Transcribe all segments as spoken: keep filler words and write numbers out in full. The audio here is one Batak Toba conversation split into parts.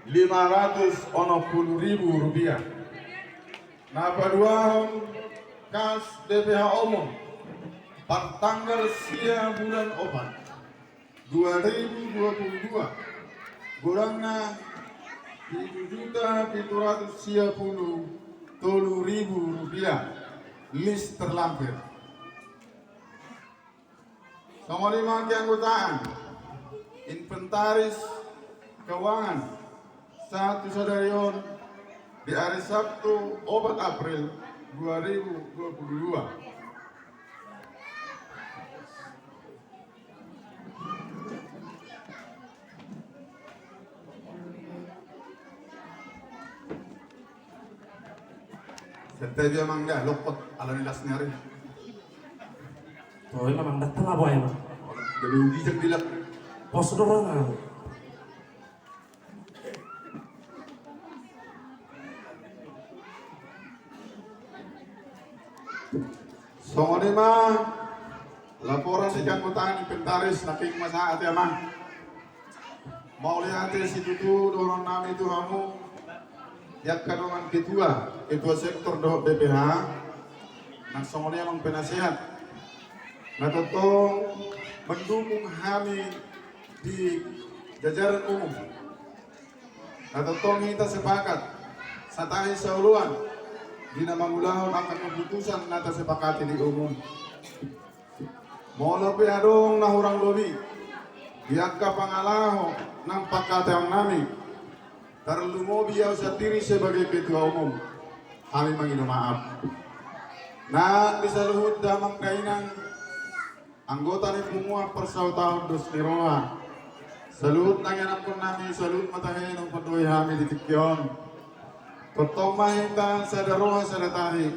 lima ratus onom pulu ribu rupiah. Na paduahon kas B P H umum, partanggal sia bulan opat dua ribu dua puluh dua, godangna pitu juta pitu ratus sia pulu tolu ribu rupiah, list terlampir. Songon i ma keanggotaan, inventaris keuangan sahat tu sadari on di hari Sabtu opat April dua ribu dua puluh dua. Santai dia mang, dia lokot ala ni las ni ari. Oh, ima mang, datang apa ima? Jadi ugi cek dilak. Pos dorong aku. Songon i ma laporan di keanggotaan inventaris, na ping ma sahat i ma. Mauliate situtu dohonon nami tu hamu, di angka dongan ketua, ketua sektor dohot B P H, nang songon i amang penasehat, na tongtong mendukung hami di jajaran umum. Na tongtong hita sepakat, satahi saoloan, di na mangulahon angka keputusan na tasepakati di umum. Molo pe adong na hurang lobi di angka pangalaho nang pangkataion nami, tarlumobi ahu sandiri sebagai ketua umum, hami mangido maaf. Nang di saluhut damang dainang, anggota ni punguan parsautaon dos ni roha, saluhut nang ianakkon nami, saluhut ma tahe naung pandoi hami di tingki on. Tongtong ma hita sada roha sada tahi,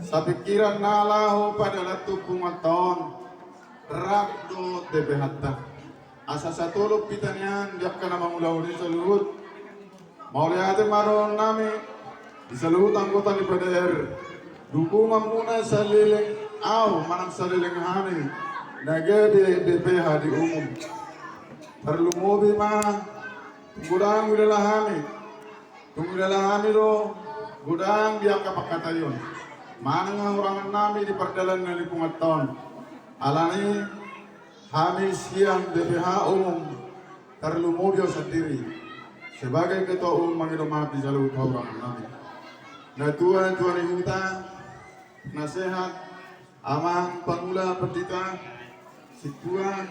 sapingkiran na laho padalan tu punguanta on, rap dohot B P H-ta. Asa satolop hita nian di angka na mangulahon i saluhut. Mauliate ma dohonon nami di saluhut anggota ni P D R. Dukunganmuna saleleng ahu manang saleleng hami na gabe B P H di umum. Tarlumobi ma, tung godang huilala hami, tung huilala hami do godang di angka pangkataion manang hahurangan nami di pardalanan ni punguanta on. Alani hami sian B P H umum, tarlumobi ahu sandiri sebagai ketua umum, mangido maaf di saluhut hahurangan nami. Natua-tua ni huta, nasehat, amang pangula, pandita, sintua,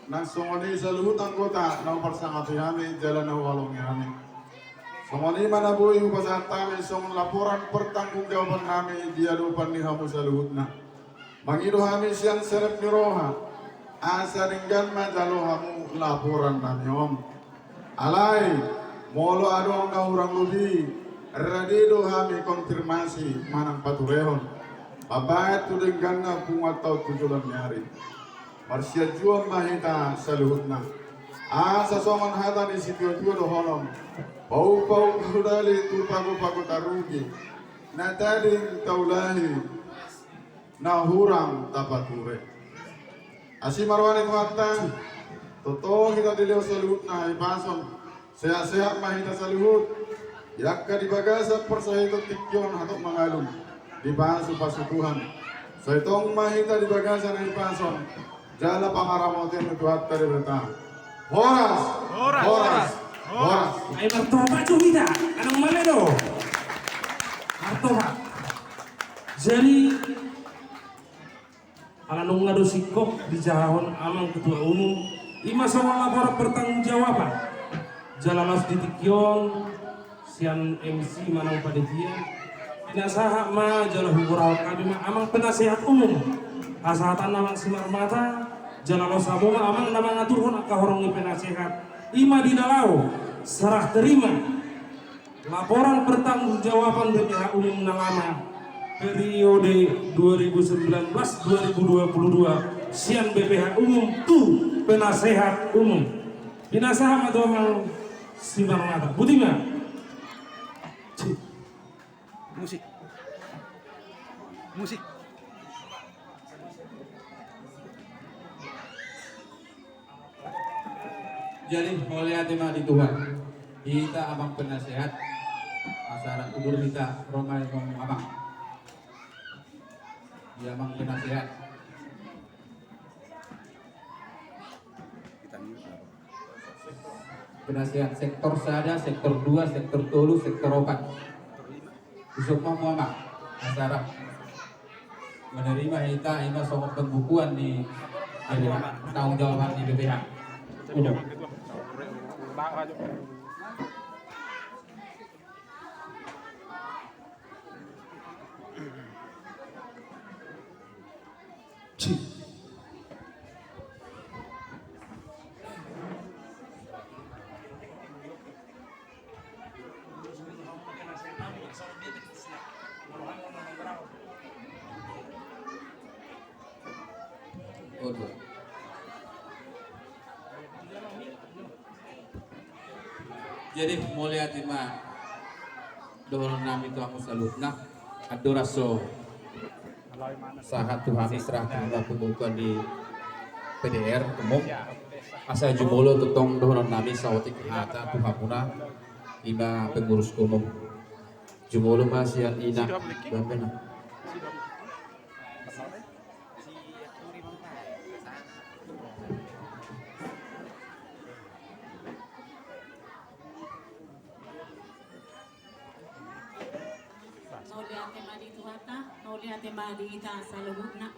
nang songon i saluhut anggota na huparsangapi hami jala na huhalongi hami. Songon i ma na boi hupasahat hami songon laporan pertanggungjawaban nami di adopan ni hamu saluhutna. Mangido hami sian serep ni roha, asa denggan ma jalo hamu laporan nami on. Alai, molo adong na hurang lobi, rade do hami konfirmasi manang paturehon, mambahen tu dengganna punguanta on tu joloan ni ari. Marsianjuan ma hita saluhutna. Asa songon hata ni situatua dohonon: Pauk-pauk hudali tu pagu-pagu tarugi, na tading taulahi, na hurang tapature. Asi ma roha ni Tuhanta, toto hita dilehon saluhutna hahipason, sehat-sehat ma hita saluhut, di angka di bagasan parsahiton tingki on hatop mangalum, dipasu-pasu Tuhan. Sai tong ma hita di bagasan hahipason jala pangaramotion ni Tuhanta Debata. Horas! Horas! Horas! Horas! Ai martopak jo hita, adong male do. Martopak. Jadi, ala nunga do singkop dijahahon amang ketua umum, ima songon laporan pertanggungjawaban. Jala laos di tingki on sian M C manang panitia, pinasahat ma jala hugoarahon hami ma amang penasehat umum, hasahatan amang Simarmata, jala laos hamu ma amang na mangaturhon angka horong ni penasehat, ima di na laho serah terima laporan pertanggungjawaban B P H umum na lama periode dua ribu sembilan belas dua ribu dua puluh dua sian B P H umum tu penasehat umum. Pinasahat ma tu amang Simarmata. Boti ma. Cik. Musik. Musik. Jadi, mauliate ma di Tuhan. Hita amang penasehat, asa rap tubu hita ro ma i amang. Di amang penasehat. Penasehat sektor sada, sektor dua, sektor tolu, sektor opat. Dison ma hamu amang, asa rap menerima hita, ima songon pembukuan ni, eh, pertanggungjawaban ni B P H. Jadi mauliate ma dohonon nami tu hamu saluhutna. Andorang so sahat tu hami serah terima pembukaan di P D R umum, asa jumolo tongtong dohonon nami saotik hata tu hamuna, ima pengurus umum. Jumolo ma sian ina bambena. Mauliate ma di Tuhanta, mauliate ma di hita saluhutna.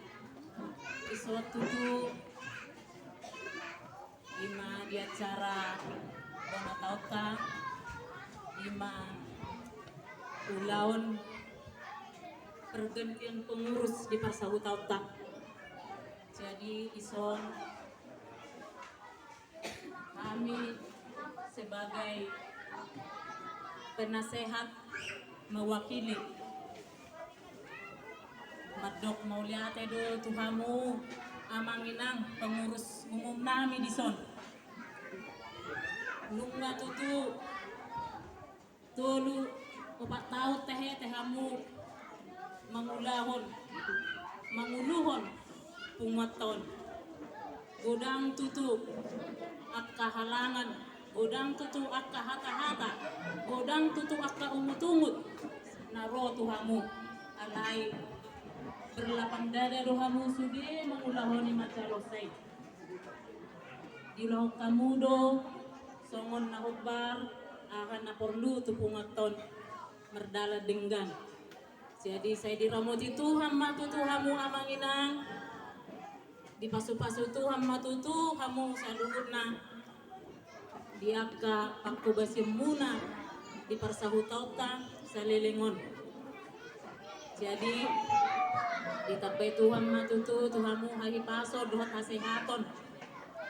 Dison tutu ima di acara bona taonta, ima ulaon pergantian pengurus di parsahutaonta. Jadi dison hami sebagai penasehat mewakili mandok mauliate do tu hamu amang inang pengurus umum nami dison. Nunga tutu tolu opat taon tahete hamu mangulahon, manguluhon punguanta on. Godang tutu angka halangan, godang tutu angka hata-hata, godang tutu angka ungut-ungut na ro tu hamu. Alai berlapang dada do hamu sude mangulahon i manjalosa i. Diulahon hamu do songon na hombar aha na porlu tu punguanta on mardalan denggan. Jadi sai diramoti Tuhan ma tutu hamu amang inang, dipasu-pasu Tuhan ma tutu hamu saluhutna di angka pangkobasionmuna di parsahutaonta saleleng on. Jadi ditambai Tuhan ma tutu tu hamu hahipason dohot hasehaton.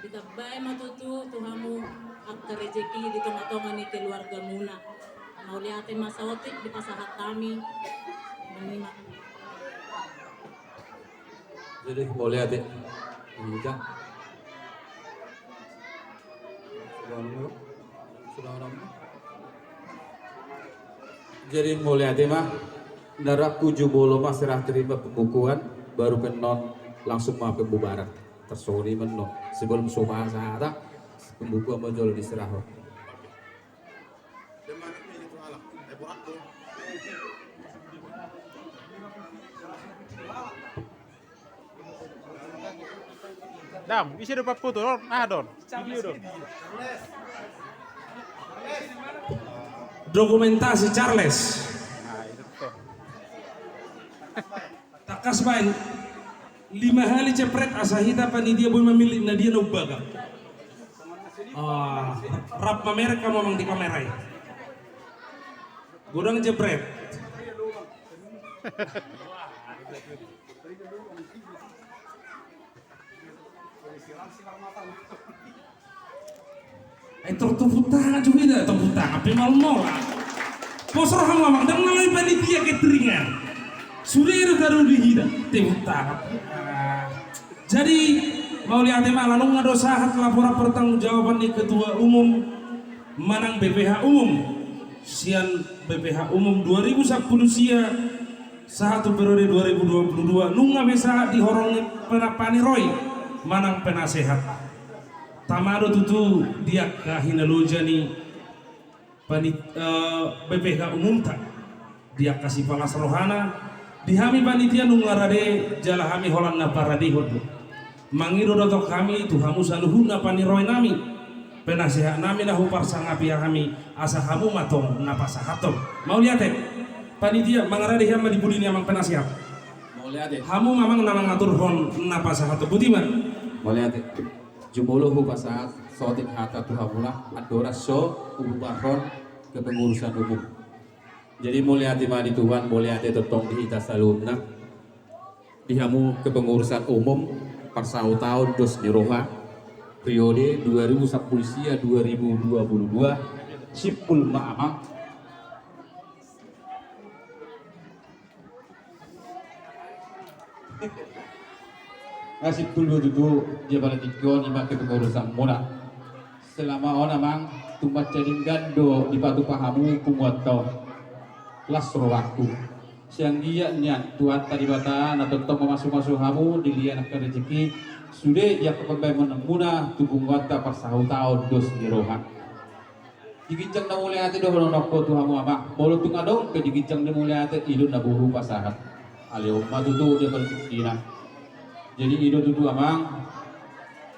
Ditambai ma tutu tu hamu angka rejeki di tonga-tonga ni keluargamuna. Mauliate ma saotik dipasahat hami. Mauliate. Jadi mauliate. Iya. Sudah nemu? Sudah nemu? Jadi mauliate ma. Nda rap, jumolo ma serah terima pembukuan, baru pe annon langsung ma pembubaran. Tarsongon i ma annon. Sebelum so bahasa hata, pembukuan ma jolo diserahon. Dang, ise do papoto on? Aha do on? Video do on. Dokumentasi Charles. Tangkas baen. Lima hali jepret asa hita panitia boi mamillit na dia na umbaga. Ah, rap mamereng hamu amang di kamera i. Godang jepret. Ai tor tepuk tangan jo hita, tepuk tangan pe malmol. Poso rohamu amang, ndang na laho i panitia cateringan. Sude do taru di hita, tepuk tangan. Ah. Jadi mauliate ma, ala nunga do sahat laporan pertanggungjawaban ni ketua umum manang B P H umum. Sian B P H umum dua ribu sampulu sia sahat tu periode dua ribu dua puluh dua, nunga be sahat di horong ni penampani roy manang penasehat. Tama do tutu di angka hinaloja ni panit-, eh, B P H umumta, di angka sipalas rohana, di hami panitia nunga rade jala hami holan na paradehon do. Mangido do tong hami tu hamu saluhutna paniroenami, penasehatnami na huparsangapi hami, asa hamu ma tong na pasahathon. Mauliate. Panitia, mangarade hami ma di pudi ni amang penasehat. Mauliate. Hamu ma amang na mangaturhon na pasahathon. Boti ma. Mauliate. Jumolo hupasahat saotik hata tu hamuna, andorang so hububarhon kepengurusan umum. Jadi mauliate ma di Tuhan, mauliate tongtong di hita saluhutna. Di hamu kepengurusan umum parsahutaon dos ni roha, periode dua ribu sampulu sia dua ribu dua pulu dua, simpul ma amang. Nga simpul do tutu di apala tingki on, ima kepengurusanmuna. Selama on amang, tung mansai denggan do dipatupa hamu punguanta on. Las rohangku. Sai anggiat nian Tuhanta Debata na tongtong mamasumasu hamu, dilehon angka rejeki, sude di angka pambahenmuna tu punguanta parsahutaon dos ni roha. Di ginjang na mauliate do hudokhon tu hamu amang. Molo tung adong pe di ginjang na mauliate, i do na boi hupasahat. Alai on ma tutu di apala tingkina. Jadi i do tutu amang,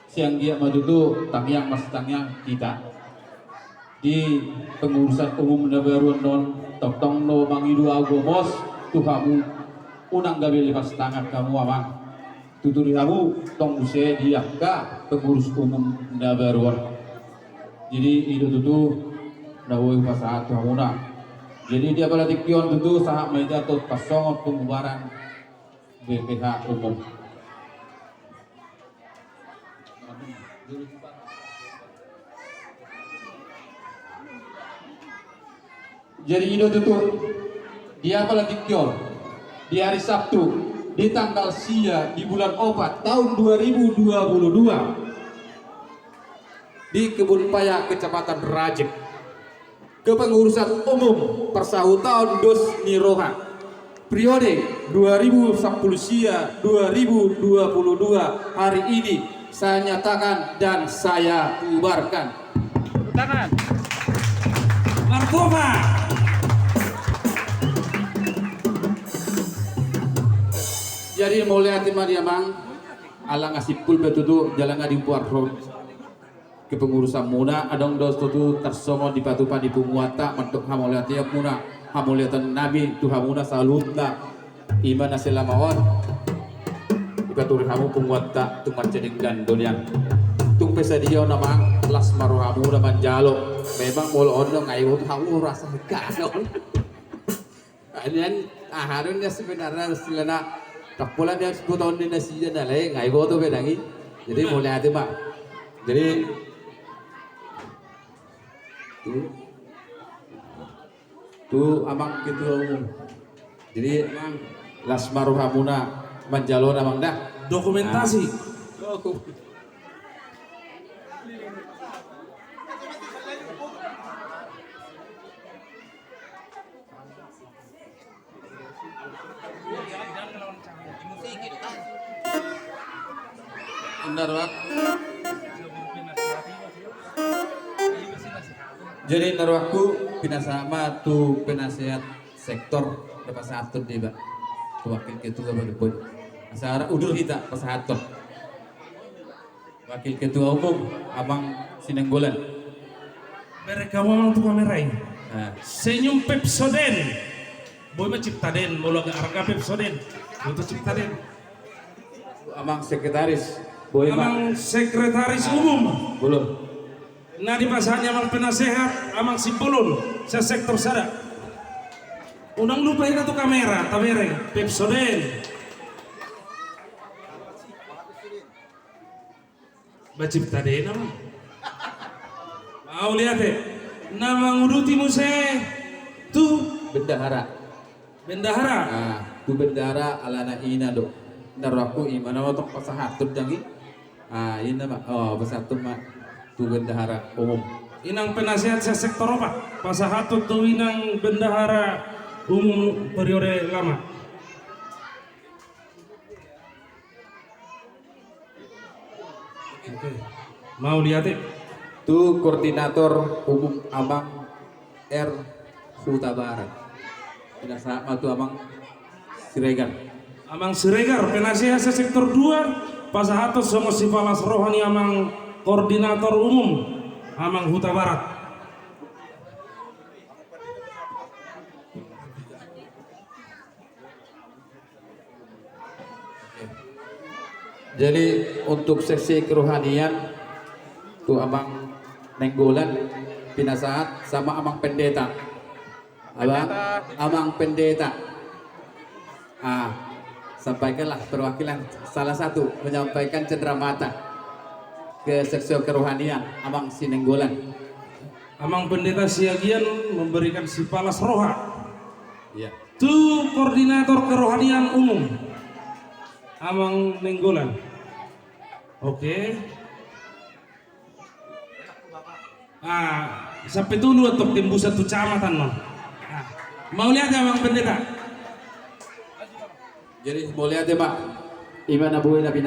sai anggiat ma tutu tangiang marsitangiang hita. Di pengurusan umum na baru on, tongtong do mangido ahu gomos tu hamu, unang gabe lepas tangan hamu amang. Tutu di hamu tong muse di angka pengurus umum na baru on. Jadi i do tutu na boi hupasahat tu hamuna. Jadi di apala tingki on tutu sahat ma hita tu tarsongon pembubaran B P H umum. Jadi i do tutu, di apala tingki on, di hari Sabtu, di tanggal sia di bulan opat tahun dua ribu dua puluh dua, di Kebun Paya, Kecamatan Rajek, kepengurusan umum parsahutaon dos ni roha, periode dua ribu sampulu sia dua ribu dua puluh dua hari ini saya nyatakan dan saya bubarkan. Tangan. Martoba. Jadi mauliate ma di amang, ala nga simpul pe tutu, jala nga dibubarhon kepengurusanmuna, adong do tutu tarsongon dipatupa di punguanta, mandok hamauliateonmuna, hamauliateonnami tu hamuna saluhutna. Ima na selama on dipatupa hamu punguanta, tung mansai denggan do nian. Tung pe sadia on amang, las ma rohamuna manjalo. Memang molo on do nga iboto hamu rasa hegana on. Nian aha do nian sebenarna istilahna, tak pola nian sibotoon ni nasida na lain, nga iboto be nang i. Jadi mauliate ma. Jadi tu, tu amang ketua umum. Jadi amang, las ma rohamuna manjalo on amang da. Dokumentasi. Nah. Jadi na rohangku, pinasahat ma tu penasehat sektor, na pasahathon do iba tu wakil ketua baru pun. Asa ra udur hita pasahathon. Wakil Ketua Umum, Amang Sinenggolan. Bereng hamu amang tu kamera i. Nah. Senyum Pepsodent. Boi ma Ciptaden, molo agak arga Pepsodent. Boto Ciptaden. Amang Sekretaris. Boi ma. Amang Sekretaris Umum. Bolon. Na dipasahat ni amang penasehat, Amang Simbolon, se-sektor sada. Unang lupa hita tu kamera, tabereng, Pepsodent. Ba Ciptaden amang. Mauliate. Na manguduti muse tu bendahara. Bendahara. Ah, tu bendahara alana ina do. Na rohangku ima na motong pasahathon dang i. Ah, ina ma. Oh, pasahathon ma tu bendahara umum. Inang penasehat se-sektor opat. Pasahathon tu inang bendahara umum periode lama. Oke. Mauliate. Tu koordinator umum Amang R Hutabarat. Pinasahat ma tu Amang Siregar. Amang Siregar, penasehat se-sektor dua, pasahathon songon sipalas roha ni Amang Koordinator Umum, Amang Hutabarat. Jadi, untuk seksi kerohanian, tu Amang Nainggolan, pinasahat sama Amang Pendeta. Abang, Amang Pendeta. Ah, sampaikanlah perwakilan salah satu menyampaikan cenderamata ke seksi kerohanian, Amang Sinainggolan. Amang Pendeta Siagian memberikan sipalas roha. Iya. Tu Koordinator Kerohanian Umum, Amang Nainggolan. Oke. Ah, sampe tolu antong tembusan tu camat annon. Ah, mauliate Amang Pendeta. Jadi, mauliate ma. Ima na boi na pina-